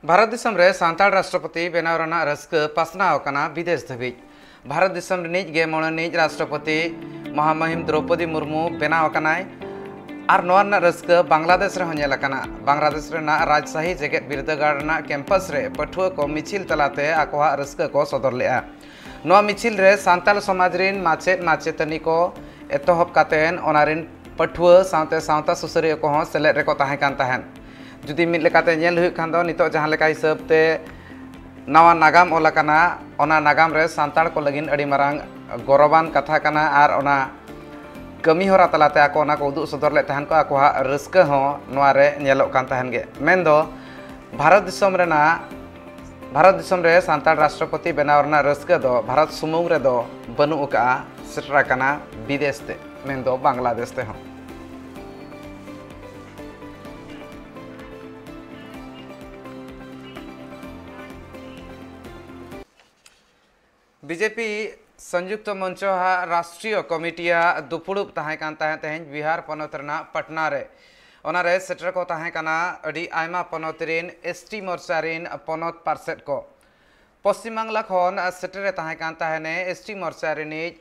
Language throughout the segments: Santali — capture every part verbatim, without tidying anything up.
ᱵᱷᱟᱨᱚᱛ ᱫᱤᱥᱚᱢ ᱨᱮ ᱥᱟᱱᱛᱟᱲ ᱨᱟᱥᱴᱨᱚᱯᱚᱛᱤ ᱵᱮᱱᱟᱣ ᱨᱮᱱᱟᱜ ᱨᱟᱹᱥᱠᱟᱹ ᱯᱟᱥᱱᱟᱣ ᱟᱠᱟᱱᱟ ᱵᱤᱫᱮᱥ ᱫᱷᱟᱹᱵᱤᱡ᱾ ᱵᱷᱟᱨᱚᱛ ᱫᱤᱥᱚᱢ ᱨᱤᱱᱤᱡ ᱜᱮ ᱢᱚᱬᱮ ᱨᱤᱱᱤᱡ ᱨᱟᱥᱴᱨᱚᱯᱚᱛᱤ ᱢᱚᱦᱟᱢᱚᱦᱤᱢ ᱫᱨᱚᱣᱯᱚᱫᱤ ᱢᱩᱨᱢᱩ ᱵᱮᱱᱟᱣ ᱟᱠᱟᱱᱟᱭ᱾ ᱟᱨ ᱱᱚᱣᱟ ᱨᱮᱱᱟᱜ ᱨᱟᱹᱥᱠᱟᱹ ᱵᱟᱝᱞᱟᱫᱮᱥ ᱨᱮᱦᱚᱸ ᱧᱮᱞ ᱟᱠᱟᱱᱟ᱾ ᱵᱟᱝᱞᱟᱫᱮᱥ ᱨᱮᱱᱟᱜ ᱨᱟᱡᱽᱥᱟᱦᱤ ᱡᱮᱜᱮᱛ ᱵᱤᱨᱫᱟᱹᱜᱟᱲ ᱨᱮᱱᱟᱜ ᱠᱮᱢᱯᱟᱥ ᱨᱮ ᱯᱟᱹᱴᱷᱩᱣᱟᱹ ᱠᱚ ᱢᱤᱪᱷᱤᱞ ᱛᱟᱞᱟᱛᱮ ᱟᱠᱚᱣᱟᱜ ᱨᱟᱹᱥᱠᱟᱹ ᱠᱚ ᱥᱚᱫᱚᱨ ᱞᱮᱫᱼᱟ᱾ ᱱᱚᱣᱟ ᱢᱤᱪᱷᱤᱞ ᱨᱮ ᱥᱟᱱᱛᱟᱲ ᱥᱚᱢᱟᱡᱽ ᱨᱤᱱ ᱢᱟᱪᱮᱫ ᱢᱟᱪᱮᱛᱟᱹᱱᱤ ᱠᱚ ᱮᱛᱚᱦᱚᱵ ᱠᱟᱛᱮ ᱚᱱᱟ ᱨᱤᱱ ᱯᱟᱹᱴᱷᱩᱣᱟᱹ ᱥᱟᱶᱛᱮ ᱥᱟᱶᱛᱟ ᱥᱩᱥᱟᱹᱨᱤᱭᱟᱹ ᱠᱚᱦᱚᱸ ᱥᱮᱞᱮᱫ ᱨᱮᱠᱚ ᱛᱟᱦᱮᱸ ᱠᱟᱱ ᱛᱟᱦᱮᱸᱫ᱾ ᱡᱩᱫᱤ ᱢᱤᱫ ᱞᱮᱠᱟᱛᱮ ᱧᱮᱞ ᱦᱩᱭᱩᱜ ᱠᱷᱟᱱ ᱫᱚ, ᱱᱤᱛᱚᱜ ᱡᱟᱦᱟᱸ ᱞᱮᱠᱟ ᱦᱤᱥᱟᱹᱵ ᱛᱮ ᱱᱟᱣᱟ ᱱᱟᱜᱟᱢ ᱚᱞ ᱟᱠᱟᱱᱟ, ᱚᱱᱟ ᱱᱟᱜᱟᱢ ᱨᱮ ᱥᱟᱱᱛᱟᱲ ᱠᱚ ᱞᱟᱹᱜᱤᱫ ᱟᱹᱰᱤ ᱢᱟᱨᱟᱝ ᱜᱚᱨᱚᱵᱟᱱ ᱠᱟᱛᱷᱟ ᱠᱟᱱᱟ᱾ ᱟᱨ ᱚᱱᱟ ᱠᱟᱹᱢᱤ ᱦᱚᱨᱟ ᱛᱟᱞᱟᱛᱮ ᱟᱠᱚ ᱚᱱᱟ ᱠᱚ ᱩᱫᱩᱜ ᱥᱚᱫᱚᱨ ᱞᱮᱫ ᱛᱟᱦᱮᱱ ᱠᱚ, ᱟᱠᱚᱣᱟᱜ ᱨᱟᱹᱥᱠᱟᱹ ᱦᱚᱸ ᱱᱚᱣᱟ ᱨᱮ ᱧᱮᱞᱚᱜ ᱠᱟᱱ ᱛᱟᱦᱮᱱ ᱜᱮ᱾ ᱢᱮᱱᱫᱚ ᱵᱷᱟᱨᱚᱛ ᱫᱤᱥᱚᱢ ᱨᱮᱱᱟᱜ, ᱵᱷᱟᱨᱚᱛ ᱫᱤᱥᱚᱢ ᱨᱮ ᱥᱟᱱᱛᱟᱲ ᱨᱟᱥᱴᱨᱚᱯᱚᱛᱤ ᱵᱮᱱᱟᱣ ᱨᱮᱱᱟᱜ ᱨᱟᱹᱥᱠᱟᱹ ᱫᱚ ᱵᱷᱟᱨᱚᱛ ᱥᱩᱢᱩᱝ ᱨᱮᱫᱚ ᱵᱟᱹᱱᱩᱜ ᱟᱠᱟᱫᱼᱟ, ᱥᱮᱴᱮᱨ ᱟᱠᱟᱱᱟ ᱵᱤᱫᱮᱥ ᱛᱮ, ᱢᱮᱱᱫᱚ ᱵᱟᱝᱞᱟᱫᱮᱥ ᱛᱮᱦᱚᱸ᱾ ᱵᱤᱡᱮᱯᱤ ᱥᱚᱝᱭᱩᱠᱛᱚ ᱢᱚᱧᱪᱚ ᱦᱟᱜ ᱨᱟᱥᱴᱨᱤᱭᱚ ᱠᱚᱢᱤᱴᱤᱭᱟᱜ ᱫᱩᱯᱩᱲᱩᱵ ᱛᱟᱦᱮᱸ ᱠᱟᱱ ᱛᱟᱦᱮᱸᱫ ᱛᱮᱦᱮᱧ ᱵᱤᱦᱟᱨ ᱯᱚᱱᱚᱛ ᱨᱮᱱᱟᱜ ᱯᱟᱴᱱᱟ ᱨᱮ᱾ ᱚᱱᱟᱨᱮ ᱥᱮᱴᱮᱨ ᱠᱚ ᱛᱟᱦᱮᱸ ᱠᱟᱱᱟ ᱟᱹᱰᱤ ᱟᱭᱢᱟ ᱯᱚᱱᱚᱛ ᱨᱤᱱ ᱮᱥᱴᱤ ᱢᱳᱨᱪᱟ ᱨᱤᱱ ᱯᱚᱱᱚᱛ ᱯᱟᱨᱥᱮᱛ ᱠᱚ᱾ ᱯᱚᱥᱪᱤᱢ ᱵᱟᱝᱞᱟ ᱠᱷᱚᱱ ᱥᱮᱴᱮᱨ ᱮ ᱛᱟᱦᱮᱸ ᱠᱟᱱ ᱛᱟᱦᱮᱱᱮ ᱮᱥᱴᱤ ᱢᱳᱨᱪᱟ ᱨᱤᱱᱤᱡ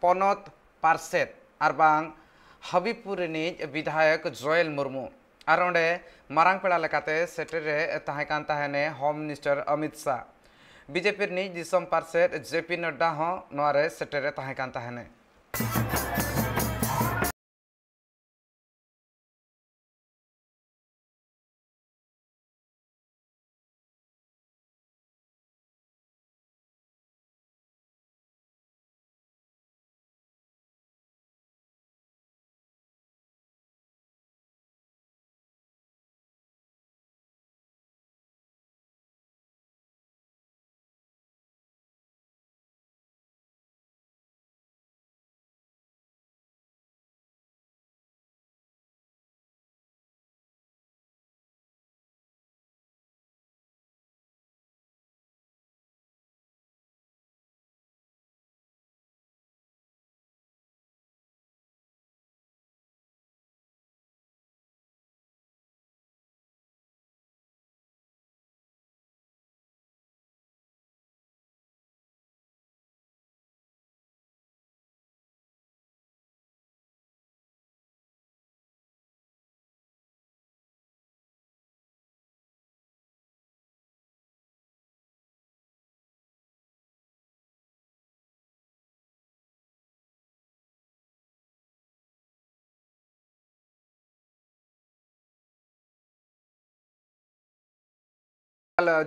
ᱯᱚᱱᱚᱛ ᱯᱟᱨᱥᱮᱛ ᱟᱨ ᱵᱟᱝ ᱦᱟᱵᱤᱵᱽᱯᱩᱨ ᱨᱤᱱᱤᱡ ᱵᱤᱫᱷᱟᱭᱚᱠ ᱡᱚᱭᱮᱞ ᱢᱩᱨᱢᱩ᱾ ᱟᱨ ᱚᱸᱰᱮ ᱢᱟᱨᱟᱝ ᱯᱮᱲᱟ ᱞᱮᱠᱟᱛᱮ ᱥᱮᱴᱮᱨ ᱨᱮ ᱛᱟᱦᱮᱸ ᱠᱟᱱ ᱛᱟᱦᱮᱱᱮ ᱦᱳᱢ ᱢᱤᱱᱤᱥᱴᱟᱨ ᱚᱢᱤᱛ ᱥᱟᱦ᱾ ᱵᱤᱡᱮᱯᱤ ᱨᱤᱱᱤᱡ ᱫᱤᱥᱚᱢ ᱯᱟᱨᱥᱮᱛ ᱡᱮ ᱯᱤ ᱱᱟᱰᱰᱟ ᱦᱚᱸ ᱱᱚᱣᱟ ᱨᱮ ᱥᱮᱴᱮᱨ ᱨᱮ ᱛᱟᱦᱮᱸ ᱠᱟᱱ ᱛᱟᱦᱮᱱᱮ᱾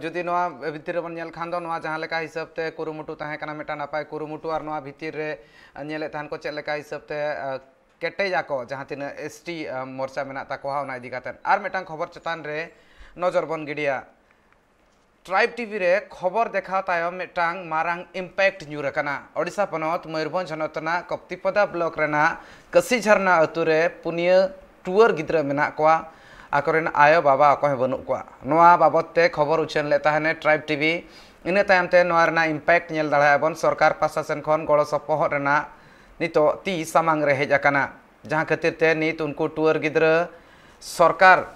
ᱡᱩᱫᱤ ᱱᱚᱣᱟ ᱵᱷᱤᱛᱤᱨ ᱨᱮᱵᱚᱱ ᱧᱮᱞ ᱠᱷᱟᱱ ᱫᱚ, ᱱᱚᱣᱟ ᱡᱟᱦᱟᱸ ᱞᱮᱠᱟ ᱦᱤᱥᱟᱹᱵ ᱛᱮ ᱠᱩᱨᱩᱢᱩᱴᱩ ᱛᱟᱦᱮᱸ ᱠᱟᱱᱟ, ᱢᱤᱫᱴᱟᱝ ᱱᱟᱯᱟᱭ ᱠᱩᱨᱩᱢᱩᱴᱩ, ᱟᱨ ᱱᱚᱣᱟ ᱵᱷᱤᱛᱤᱨ ᱨᱮ ᱧᱮᱞᱮᱫ ᱛᱟᱦᱮᱱ ᱠᱚ ᱪᱮᱫ ᱞᱮᱠᱟ ᱦᱤᱥᱟᱹᱵ ᱛᱮ, ᱟ, ᱠᱮᱴᱮᱡ ᱟᱠᱚ ᱡᱟᱦᱟᱸ ᱛᱤᱱᱟᱹᱜ ᱮᱥ ᱴᱤ, ᱟ, ᱢᱳᱨᱪᱟ ᱢᱮᱱᱟᱜ ᱛᱟᱠᱚᱣᱟ, ᱚᱱᱟ ᱤᱫᱤ ᱠᱟᱛᱮᱫ ᱟᱨ ᱢᱤᱫᱴᱟᱝ ᱠᱷᱚᱵᱚᱨ ᱪᱮᱛᱟᱱ ᱨᱮ ᱱᱚᱡᱚᱨ ᱵᱚᱱ ᱜᱤᱰᱤᱭᱟ᱾ ᱴᱨᱟᱭᱤᱵᱽ ᱴᱤᱵᱷᱤ ᱨᱮ ᱠᱷᱚᱵᱚᱨ ᱫᱮᱠᱷᱟᱣ ᱛᱟᱭᱚᱢ ᱢᱤᱫᱴᱟᱝ ᱢᱟᱨᱟᱝ impact ᱧᱩᱨ ᱟᱠᱟᱱᱟ᱾ ᱳᱰᱤᱥᱟ ᱯᱚᱱᱚᱛ ᱢᱚᱭᱩᱨᱵᱷᱚᱸᱡᱽ ᱦᱚᱱᱚᱛ ᱨᱮᱱᱟᱜ ᱠᱚᱯᱛᱤᱯᱚᱫᱟ ᱵᱞᱚᱠ ᱨᱮᱱᱟᱜ ᱠᱟᱹᱥᱤ ᱡᱷᱟᱨᱱᱟ ᱟᱹᱛᱩ ᱨᱮ ᱯᱩᱱᱭᱟᱹ ᱴᱩᱣᱟᱹᱨ ᱜᱤᱫᱽᱨᱟᱹ ᱢᱮᱱᱟᱜ ᱠᱚᱣᱟ᱾ ᱟᱠᱚᱨᱮᱱ ᱟᱭᱳ ᱵᱟᱵᱟ ᱚᱠᱚᱭ ᱦᱚᱸ ᱵᱟᱹᱱᱩᱜ ᱠᱚᱣᱟ᱾ ᱱᱚᱣᱟ ᱵᱟᱵᱚᱛ ᱛᱮ ᱠᱷᱚᱵᱚᱨ ᱩᱪᱷᱟᱹᱱ ᱞᱮᱫ ᱛᱟᱦᱮᱱᱮ ᱴᱨᱟᱭᱤᱵᱽ ᱴᱤᱵᱷᱤ᱾ ᱤᱱᱟᱹ ᱛᱟᱭᱚᱢ ᱛᱮ ᱱᱚᱣᱟ ᱨᱮᱱᱟᱜ impact ᱧᱮᱞ ᱫᱟᱲᱮᱭᱟᱜᱼᱟ ᱵᱚᱱ᱾ ᱥᱚᱨᱠᱟᱨ ᱯᱟᱦᱴᱟ ᱥᱮᱱ ᱠᱷᱚᱱ ᱜᱚᱲᱚ ᱥᱚᱯᱚᱦᱚᱫ ᱨᱮᱱᱟᱜ ᱱᱤᱛᱚᱜ ᱛᱤ ᱥᱟᱢᱟᱝ ᱨᱮ ᱦᱮᱡ ᱟᱠᱟᱱᱟ, ᱡᱟᱦᱟᱸ ᱠᱷᱟᱹᱛᱤᱨ ᱛᱮ ᱱᱤᱛ ᱩᱱᱠᱩ ᱴᱩᱣᱟᱹᱨ ᱜᱤᱫᱽᱨᱟᱹ ᱥᱚᱨᱠᱟᱨ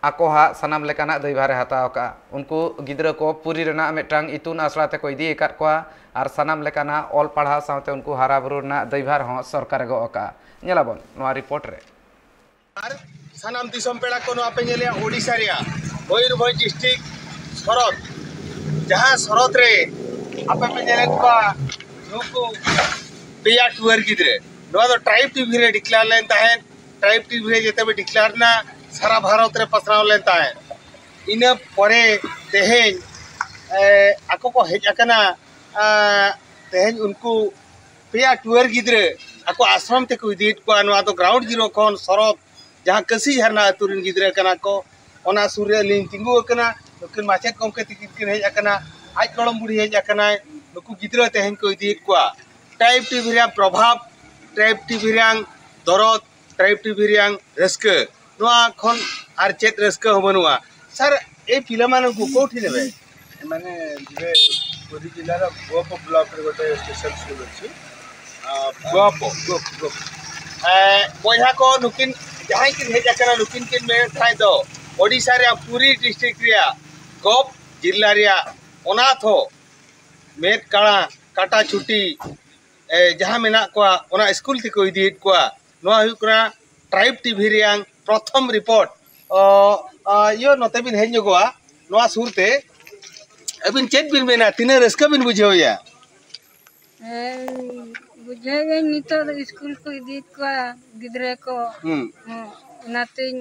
ᱟᱠᱚᱣᱟᱜ ᱥᱟᱱᱟᱢ ᱞᱮᱠᱟᱱᱟᱜ ᱫᱟᱹᱭᱵᱷᱟᱨᱮ ᱦᱟᱛᱟᱣ ᱟᱠᱟᱫᱼᱟ᱾ ᱩᱱᱠᱩ ᱜᱤᱫᱽᱨᱟᱹ ᱠᱚ ᱯᱩᱨᱤ ᱨᱮᱱᱟᱜ ᱢᱤᱫᱴᱟᱝ ᱤᱛᱩᱱ ᱟᱥᱲᱟ ᱛᱮᱠᱚ ᱤᱫᱤ ᱟᱠᱟᱫ ᱠᱚᱣᱟ ᱟᱨ ᱥᱟᱱᱟᱢ ᱞᱮᱠᱟᱱᱟᱜ ᱚᱞ ᱯᱟᱲᱦᱟᱣ ᱥᱟᱶᱛᱮ ᱩᱱᱠᱩ ᱦᱟᱨᱟ ᱵᱩᱨᱩ ᱨᱮᱱᱟᱜ ᱫᱟᱹᱭᱵᱷᱟᱨ ᱦᱚᱸ ᱥᱚᱨᱠᱟᱨᱮ ᱜᱚᱜ ᱟᱠᱟᱫᱼᱟ᱾ ᱧᱮᱞᱟᱵᱚᱱ ᱱᱚᱣᱟ ᱨᱤᱯᱳᱨᱴ ᱨᱮ᱾ ᱟᱨ ᱥᱟᱱᱟᱢ ᱫᱤᱥᱚᱢ ᱯᱮᱲᱟ ᱠᱚ, ᱱᱚᱣᱟ ᱯᱮ ᱧᱮᱞᱮᱜᱼᱟ ᱳᱰᱤᱥᱟ ᱨᱮᱭᱟᱜ ᱢᱚᱭᱩᱨᱵᱷᱚᱸᱡᱽ ᱰᱤᱥᱴᱨᱤᱠᱴ ᱥᱚᱨᱚᱛ, ᱡᱟᱦᱟᱸ ᱥᱚᱨᱚᱛ ᱨᱮ ᱟᱯᱮ ᱯᱮ ᱧᱮᱞᱮᱫ ᱠᱚᱣᱟ ᱱᱩᱠᱩ ᱯᱮᱭᱟ ᱴᱩᱣᱟᱹᱨ ᱜᱤᱫᱽᱨᱟᱹ, ᱱᱚᱣᱟ ᱫᱚ ᱴᱨᱟᱭᱤᱵᱽ ᱴᱤᱵᱷᱤ ᱨᱮ ᱰᱤᱠᱞᱮᱭᱟᱨ ᱞᱮᱱ ᱛᱟᱦᱮᱸᱫ᱾ ᱴᱨᱟᱭᱤᱵᱽ ᱴᱤᱵᱷᱤ ᱨᱮ ᱡᱮᱛᱮ ᱰᱤᱠᱞᱮᱭᱟᱨ ᱮᱱᱟ, ᱥᱟᱨᱟ ᱵᱷᱟᱨᱚᱛ ᱨᱮ ᱯᱟᱥᱱᱟᱣ ᱞᱮᱱ ᱛᱟᱦᱮᱸᱫ᱾ ᱤᱱᱟᱹ ᱯᱚᱨᱮ ᱛᱮᱦᱮᱧ, ᱮ, ᱟᱠᱚ ᱠᱚ ᱦᱮᱡ ᱟᱠᱟᱱᱟ᱾ ᱮ, ᱛᱮᱦᱮᱧ ᱩᱱᱠᱩ ᱯᱮᱭᱟ ᱴᱩᱣᱟᱹᱨ ᱜᱤᱫᱽᱨᱟᱹ ᱟᱠᱚ ᱟᱥᱨᱚᱢ ᱛᱮᱠᱚ ᱤᱫᱤᱭᱮᱫ ᱠᱚᱣᱟ᱾ ᱱᱚᱣᱟ ᱫᱚ ᱜᱨᱟᱣᱩᱱᱰ ᱡᱤᱨᱳ ᱠᱷᱚᱱ ᱥᱚᱨᱚᱛ, ᱡᱟᱦᱟᱸ ᱠᱟᱹᱥᱤ ᱡᱷᱟᱨᱱᱟ ᱟᱹᱛᱩ ᱨᱮᱱ ᱜᱤᱫᱽᱨᱟᱹ ᱠᱟᱱᱟ ᱠᱚ, ᱚᱱᱟ ᱥᱩᱨ ᱨᱮ ᱟᱹᱞᱤᱧ ᱛᱤᱸᱜᱩ ᱟᱠᱟᱱᱟ᱾ ᱱᱩᱠᱤᱱ ᱢᱟᱪᱮᱫ ᱜᱚᱢᱠᱮ ᱛᱤᱠᱤᱱ ᱠᱤᱱ ᱦᱮᱡ ᱟᱠᱟᱱᱟ, ᱟᱡ ᱜᱚᱲᱚᱢ ᱵᱩᱲᱦᱤ ᱦᱮᱡ ᱟᱠᱟᱱᱟᱭ᱾ ᱱᱩᱠᱩ ᱜᱤᱫᱽᱨᱟᱹ ᱛᱮᱦᱮᱧ ᱠᱚ ᱤᱫᱤᱭᱮᱫ ᱠᱚᱣᱟ᱾ ᱴᱨᱟᱭᱤᱵᱽ ᱴᱤᱵᱷᱤ ᱨᱮᱭᱟᱜ ᱯᱨᱚᱵᱷᱟᱵᱽ, ᱴᱨᱟᱭᱤᱵᱽ ᱴᱤᱵᱷᱤ ᱨᱮᱭᱟᱜ ᱫᱚᱨᱚᱫ, ᱴᱨᱟᱭᱤᱵᱽ ᱴᱤᱵᱷᱤ ᱨᱮᱭᱟᱜ ᱨᱟᱹᱥᱠᱟᱹ, ᱱᱚᱣᱟ ᱠᱷᱚᱱ ᱟᱨ ᱪᱮᱫ ᱨᱟᱹᱥᱠᱟᱹ ᱦᱚᱸ ᱵᱟᱹᱱᱩᱜᱼᱟ᱾ ସାᱨ, ᱮ ᱯᱤᱞᱟᱹᱢᱟᱱᱩ ᱠᱚ ᱠᱳᱴᱷᱤ ᱱᱮᱵᱮ? ମାନେ ଯିବେ ପୁରୀ ଜିଲ୍ଲାର ଗୋପ ବ୍ଲକରେ ଗୋଟେ ସ୍ପେଶାଲ ସ୍କୁଲ ଅଛି। ଆ, ଗୋପ, ଗୋପ, ଗୋପ। ᱮ, ᱵᱚᱭᱦᱟ ᱠᱚ, ᱱᱩᱠᱤᱱ ᱡᱟᱦᱟᱸᱭ ᱠᱤᱱ ᱦᱮᱡ ᱟᱠᱟᱱᱟ, ᱱᱩᱠᱤᱱ ᱠᱤᱱ ᱢᱮᱱᱮᱫ ᱛᱟᱦᱮᱸ ᱫᱚ ᱳᱰᱤᱥᱟ ᱨᱮᱭᱟᱜ ᱯᱩᱨᱤ ᱰᱤᱥᱴᱨᱤᱠᱴ ᱨᱮᱭᱟᱜ ᱜᱚᱯ ᱡᱤᱞᱟ ᱨᱮᱭᱟᱜ ᱚᱱᱟᱛᱷ ᱦᱚᱸ ᱢᱮᱫ ᱠᱟᱲᱟ ᱠᱟᱴᱟ ᱪᱷᱩᱴᱤ, ᱮ, ᱡᱟᱦᱟᱸ ᱢᱮᱱᱟᱜ ᱠᱚᱣᱟ, ᱚᱱᱟ ᱥᱠᱩᱞ ᱛᱮᱠᱚ ᱤᱫᱤᱭᱮᱫ ᱠᱚᱣᱟ᱾ ᱱᱚᱣᱟ ᱦᱩᱭᱩᱜ ᱠᱟᱱᱟ ᱴᱨᱟᱭᱤᱵᱽ ᱴᱤᱵᱷᱤ ᱨᱮᱭᱟᱝ ᱯᱨᱚᱛᱷᱚᱢ ᱨᱤᱯᱳᱨᱴ᱾ ᱚ, ᱟ, ᱤᱭᱟᱹ, ᱱᱚᱛᱮ ᱵᱤᱱ ᱦᱮᱡ ᱧᱚᱜᱚᱜᱼᱟ, ᱱᱚᱣᱟ ᱥᱩᱨ ᱛᱮ᱾ ᱟᱹᱵᱤᱱ ᱪᱮᱫ ᱵᱤᱱ ᱢᱮᱱᱟ, ᱛᱤᱱᱟᱹᱜ ᱨᱟᱹᱥᱠᱟᱹ ᱵᱤᱱ ᱵᱩᱡᱷᱟᱹᱣᱮᱭᱟ? ᱦᱮᱸ, ᱵᱩᱡᱷᱟᱹᱣᱟᱹᱧ, ᱱᱤᱛᱚᱜ ᱫᱚ ᱥᱠᱩᱞ ᱠᱚ ᱤᱫᱤᱭᱮᱫ ᱠᱚᱣᱟ ᱜᱤᱫᱽᱨᱟᱹ ᱠᱚ᱾ ᱦᱩᱸ᱾ ᱦᱮᱸ, ᱚᱱᱟᱛᱮᱧ,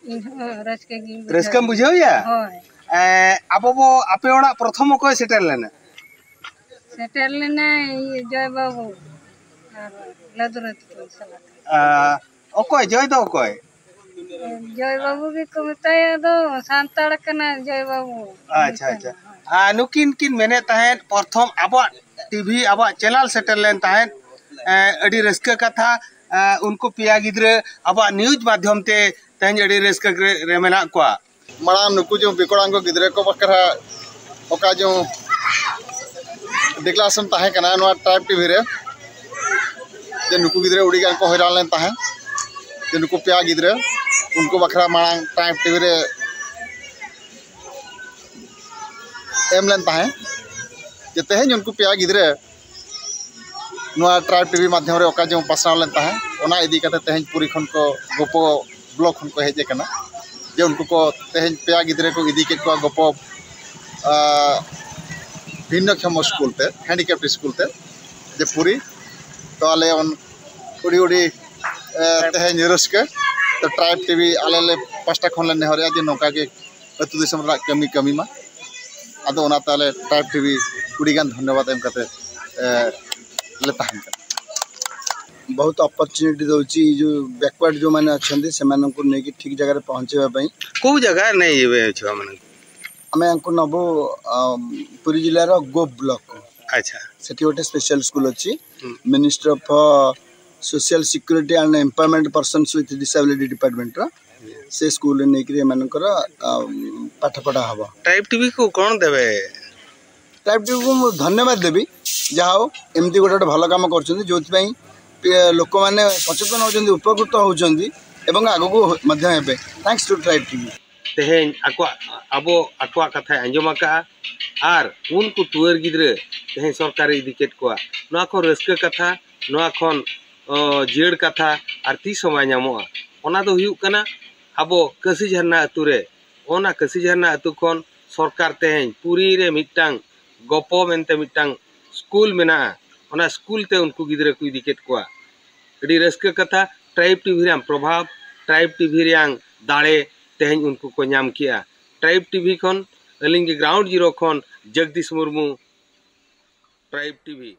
ᱤᱧ ᱦᱚᱸ ᱨᱟᱹᱥᱠᱟᱹ ᱜᱤᱧ ᱵᱩᱡᱷᱟᱹᱣᱟ᱾ ᱨᱟᱹᱥᱠᱟᱹᱢ ᱵᱩᱡᱷᱟᱹᱣᱮᱭᱟ? ᱦᱳᱭ᱾ ᱮᱸ, ᱟᱵᱚ ᱵᱚ, ᱟᱯᱮ ᱚᱲᱟᱜ ᱯᱨᱚᱛᱷᱚᱢ ᱚᱠᱚᱭ ᱥᱮᱴᱮᱨ ᱞᱮᱱᱟ? ᱥᱮᱴᱮᱨ ᱞᱮᱱᱟᱭ ᱤᱭᱟᱹ ᱡᱚᱭ ᱵᱟᱹᱵᱩ ᱟᱨ ᱞᱟᱫᱩᱨᱟᱹ ᱛᱟᱠᱚ ᱥᱟᱞᱟᱜ᱾ ᱮᱸ, ᱚᱠᱚᱭ ᱡᱚᱭ ᱫᱚ ᱚᱠᱚᱭ? ᱡᱚᱭ ᱵᱟᱹᱵᱩ ᱜᱮᱠᱚ ᱢᱮᱛᱟᱭᱟ, ᱟᱫᱚ ᱥᱟᱱᱛᱟᱲ ᱠᱟᱱᱟᱭ ᱡᱚᱭ ᱵᱟᱹᱵᱩ᱾ ᱟᱪᱪᱷᱟ, ᱟᱪᱪᱷᱟ᱾ ᱟᱨ ᱱᱩᱠᱤᱱ ᱠᱤᱱ ᱢᱮᱱᱮᱫ ᱛᱟᱦᱮᱸᱫ, ᱯᱨᱚᱛᱷᱚᱢ ᱟᱵᱚᱣᱟᱜ ᱴᱤᱵᱷᱤ, ᱟᱵᱚᱣᱟᱜ ᱪᱮᱱᱮᱞ ᱥᱮᱴᱮᱨ ᱞᱮᱱ ᱛᱟᱦᱮᱸᱫ, ᱮᱸ, ᱟᱹᱰᱤ ᱨᱟᱹᱥᱠᱟᱹ ᱠᱟᱛᱷᱟ᱾ ᱮᱸ, ᱩᱱᱠᱩ ᱯᱮᱭᱟ ᱜᱤᱫᱽᱨᱟᱹ ᱟᱵᱚᱣᱟᱜ ᱱᱤᱭᱩᱡᱽ ᱢᱟᱫᱽᱫᱷᱚᱢ ᱛᱮ ᱛᱮᱦᱮᱧ ᱟᱹᱰᱤ ᱨᱟᱹᱥᱠᱟᱹ ᱨᱮ, ᱨᱮ ᱢᱮᱱᱟᱜ ᱠᱚᱣᱟ᱾ ᱢᱟᱲᱟᱝ ᱱᱩᱠᱩ ᱡᱮ ᱵᱤᱠᱚᱲᱟᱝᱜᱚ ᱜᱤᱫᱽᱨᱟᱹ ᱠᱚ ᱵᱟᱠᱷᱨᱟ ᱚᱠᱟ ᱡᱮ declaration ᱛᱟᱦᱮᱸ ᱠᱟᱱᱟ ᱱᱚᱣᱟ ᱴᱨᱟᱭᱤᱵᱽ ᱴᱤᱵᱷᱤ ᱨᱮ, ᱡᱮ ᱱᱩᱠᱩ ᱜᱤᱫᱽᱨᱟᱹ ᱟᱹᱰᱤ ᱜᱟᱱ ᱠᱚ ᱦᱚᱭᱨᱟᱱ ᱞᱮᱱ ᱛᱟᱦᱮᱸᱫ, ᱡᱮ ᱱᱩᱠᱩ ᱯᱮᱭᱟ ᱜᱤᱫᱽᱨᱟᱹ, ᱩᱱᱠᱩ ᱵᱟᱠᱷᱨᱟ ᱢᱟᱲᱟᱝ ᱴᱨᱟᱭᱤᱵᱽ ᱴᱤᱵᱷᱤ ᱨᱮ ᱮᱢ ᱞᱮᱱ ᱛᱟᱦᱮᱸᱫ, ᱡᱮ ᱛᱮᱦᱮᱧ ᱩᱱᱠᱩ ᱯᱮᱭᱟ ᱜᱤᱫᱽᱨᱟᱹ ᱱᱚᱣᱟ ᱴᱨᱟᱭᱤᱵᱽ ᱴᱤᱵᱷᱤ ᱢᱟᱫᱽᱫᱷᱚᱢ ᱨᱮ ᱚᱠᱟ ᱡᱮ ᱯᱟᱥᱱᱟᱣ ᱞᱮᱱ ᱛᱟᱦᱮᱸᱫ, ᱚᱱᱟ ᱤᱫᱤ ᱠᱟᱛᱮ ᱛᱮᱦᱮᱧ ᱯᱩᱨᱤ ᱠᱷᱚᱱ ᱠᱚ ᱜᱚᱯᱚ ᱵᱞᱚᱠ ᱠᱷᱚᱱ ᱠᱚ ᱦᱮᱡ ᱟᱠᱟᱱᱟ, ᱡᱮ ᱩᱱᱠᱩ ᱠᱚ ᱛᱮᱦᱮᱧ ᱯᱮᱭᱟ ᱜᱤᱫᱽᱨᱟᱹ ᱠᱚ ᱤᱫᱤ ᱠᱮᱫ ᱠᱚᱣᱟ ᱜᱚᱯᱚ, ᱟᱸ, ᱵᱷᱤᱱᱱᱚ ᱠᱷᱮᱢᱚ ᱥᱠᱩᱞ ᱛᱮ, ᱦᱮᱱᱰᱤᱠᱮᱯᱰ ᱥᱠᱩᱞ ᱛᱮ, ᱡᱮ ᱯᱩᱨᱤ᱾ ᱛᱚ ᱟᱞᱮ ᱩᱱ ᱟᱹᱰᱤ ᱟᱹᱰᱤ, ᱮ, ᱛᱮᱦᱮᱧ ᱨᱟᱹᱥᱠᱟᱹ᱾ ᱛᱚ ᱴᱨᱟᱭᱤᱵᱽ ᱴᱤᱵᱷᱤ ᱟᱞᱮ ᱞᱮ ᱯᱟᱥᱴᱟ ᱠᱷᱚᱱ ᱞᱮ ᱱᱮᱦᱚᱨᱮᱜᱼᱟ ᱡᱮ ᱱᱚᱝᱠᱟ ᱜᱮ ᱟᱹᱛᱩ ᱫᱤᱥᱚᱢ ᱨᱮᱱᱟᱜ ᱠᱟᱹᱢᱤ ᱠᱟᱹᱢᱤ ᱢᱟ᱾ ᱟᱫᱚ ᱚᱱᱟᱛᱮ ᱟᱞᱮ ᱴᱨᱟᱭᱤᱵᱽ ᱴᱤᱵᱷᱤ ᱟᱹᱰᱤᱜᱟᱱ ᱫᱷᱚᱱᱭᱚᱵᱟᱫ ᱮᱢ ᱠᱟᱛᱮ, ᱮ, ᱞᱮ ᱛᱟᱦᱮᱱ ᱠᱟᱱᱟ᱾ ବହୁତ ଅପରଚ୍ୟୁନିଟି ଦେଉଛି ଏଇ ଯେଉଁ ବ୍ୟାକୱାର୍ଡ଼ ଯେଉଁମାନେ ଅଛନ୍ତି ସେମାନଙ୍କୁ ନେଇକି ଠିକ୍ ଜାଗାରେ ପହଞ୍ଚାଇବା ପାଇଁ। କୋଉ ଜାଗା ନେଇ ଏବେ ଅଛୁ ଆମମାନଙ୍କୁ? ଆମେ ୟାଙ୍କୁ ନେବୁ, ଅ, ପୁରୀ ଜିଲ୍ଲାର ଗୋପ ବ୍ଲକକୁ। ଆଚ୍ଛା। ସେଠି ଗୋଟେ ସ୍ପେଶାଲ ସ୍କୁଲ ଅଛି, ହୁଁ। Ministry of social security and empowerment persons with disability ଡିପାର୍ଟମେଣ୍ଟର। ସେ ସ୍କୁଲରେ ନେଇକିରି ଏମାନଙ୍କର, ଅ, ପାଠ ପଢ଼ା ହବ। ଟ୍ରାଇବ୍ ଟିଭିକୁ କ'ଣ ଦେବେ? ଟ୍ରାଇବ୍ ଟିଭିକୁ ମୁଁ ଧନ୍ୟବାଦ ଦେବି, ଯାହା ହଉ ଏମିତି ଗୋଟେ ଗୋଟେ ଭଲ କାମ କରୁଛନ୍ତି, ଯେଉଁଥିପାଇଁ ପି-, ଲୋକମାନେ ସଚେତନ ହେଉଛନ୍ତି, ଉପକୃତ ହେଉଛନ୍ତି ଏବଂ ଆଗକୁ ମଧ୍ୟ ହେବେ। Thanks to Tribe TV। ᱛᱮᱦᱮᱧ ᱟᱠᱚᱣᱟᱜ, ᱟᱵᱚ, ᱟᱠᱚᱣᱟᱜ ᱠᱟᱛᱷᱟᱭ ᱟᱸᱡᱚᱢ ᱟᱠᱟᱫᱼᱟ ᱟᱨ ᱩᱱᱠᱩ ᱴᱩᱣᱟᱹᱨ ᱜᱤᱫᱽᱨᱟᱹ ᱛᱮᱦᱮᱧ ᱥᱚᱨᱠᱟᱨᱮ ᱤᱫᱤ ᱠᱮᱫ ᱠᱚᱣᱟ᱾ ᱱᱚᱣᱟ ᱠᱷᱚᱱ ᱨᱟᱹᱥᱠᱟᱹ ᱠᱟᱛᱷᱟ, ᱱᱚᱣᱟ ᱠᱷᱚᱱ, ᱚ, ᱡᱤᱭᱟᱹᱲ ᱠᱟᱛᱷᱟ ᱟᱨ ᱛᱤᱥ ᱦᱚᱸ ᱵᱟᱭ ᱧᱟᱢᱚᱜᱼᱟ᱾ ᱚᱱᱟ ᱫᱚ ᱦᱩᱭᱩᱜ ᱠᱟᱱᱟ ᱟᱵᱚ ᱠᱟᱹᱥᱤ ᱡᱷᱟᱨᱱᱟ ᱟᱹᱛᱩ ᱨᱮ, ᱚᱱᱟ ᱠᱟᱹᱥᱤ ᱡᱷᱟᱨᱱᱟ ᱟᱹᱛᱩ ᱠᱷᱚᱱ ᱥᱚᱨᱠᱟᱨ ᱛᱮᱦᱮᱧ ᱯᱩᱨᱤ ᱨᱮ ᱢᱤᱫᱴᱟᱝ ᱜᱚᱯᱚ ᱢᱮᱱᱛᱮ ᱢᱤᱫᱴᱟᱝ ᱥᱠᱩᱞ ᱢᱮᱱᱟᱜᱼᱟ, ᱚᱱᱟ ᱥᱠᱩᱞ ᱛᱮ ᱩᱱᱠᱩ ᱜᱤᱫᱽᱨᱟᱹ ᱠᱚ ᱤᱫᱤ ᱠᱮᱫ ᱠᱚᱣᱟ᱾ ᱟᱹᱰᱤ ᱨᱟᱹᱥᱠᱟᱹ ᱠᱟᱛᱷᱟ, ᱴᱨᱟᱭᱤᱵᱽ ᱴᱤᱵᱷᱤ ᱨᱮᱭᱟᱜ ᱯᱨᱚᱵᱷᱟᱵᱽ, ᱴᱨᱟᱭᱤᱵᱽ ᱴᱤᱵᱷᱤ ᱨᱮᱭᱟᱜ ᱫᱟᱲᱮ ᱛᱮᱦᱮᱧ ᱩᱱᱠᱩ ᱠᱚ ᱧᱟᱢ ᱠᱮᱜᱼᱟ᱾ ᱴᱨᱟᱭᱤᱵᱽ ᱴᱤᱵᱷᱤ ᱠᱷᱚᱱ, ᱟᱹᱞᱤᱧ ᱜᱮ ᱜᱨᱟᱣᱩᱱᱰ ᱡᱤᱨᱳ ᱠᱷᱚᱱ ᱡᱚᱜᱽᱫᱤᱥ ᱢᱩᱨᱢᱩ, ᱴᱨᱟᱭᱤᱵᱽ ᱴᱤᱵᱷᱤ᱾